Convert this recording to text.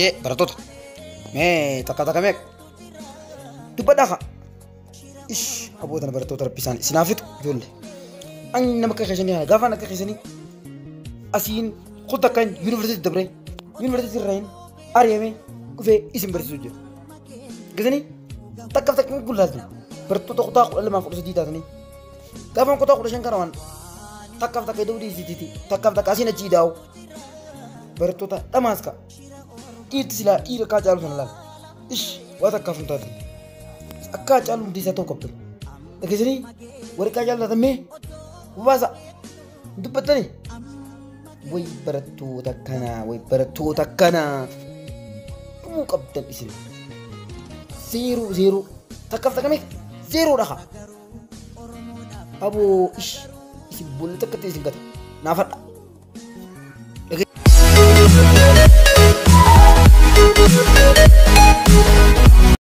Hayyee barattoota. Mee takka takka meeqa? Dubbadhaa kaa. Ish aboo tana barattoota rabbi isaan isin haa fixu ijoollee. Ani nama akka keessanii kana gaafaan akka keessanii asiin kutaa kan yuunivarsiitii dabree yuunivarsiitii irraa hin ari'amee dhufee isin barsiisuu jira. Gisanii takkaaf takka gullaaltu barattoota kutaa 12 13 taatanii gaafaan kutaa 15 kana waan takkaaf takka iddoo dhiisitiiti takkaaf takka asiin achi idaa'u barattoota dhamaas ka'a. Dhiirti silaa dhiira kaa caalu sana laala. Ish waa takkaaf hin taatan. Akka caalu hundi isaa ta'uu qabdan. Dhageessanii warri kaa caalu taatan mee baasa dubbattanii. Way barattoota kanaa way barattoota kanaa dhumuu qabdan isin. Zeeroo zeeroo takkaaf takka meeqa zeeroodha kaa. Aboo ish isin boolla takkatti isin gata naafadha.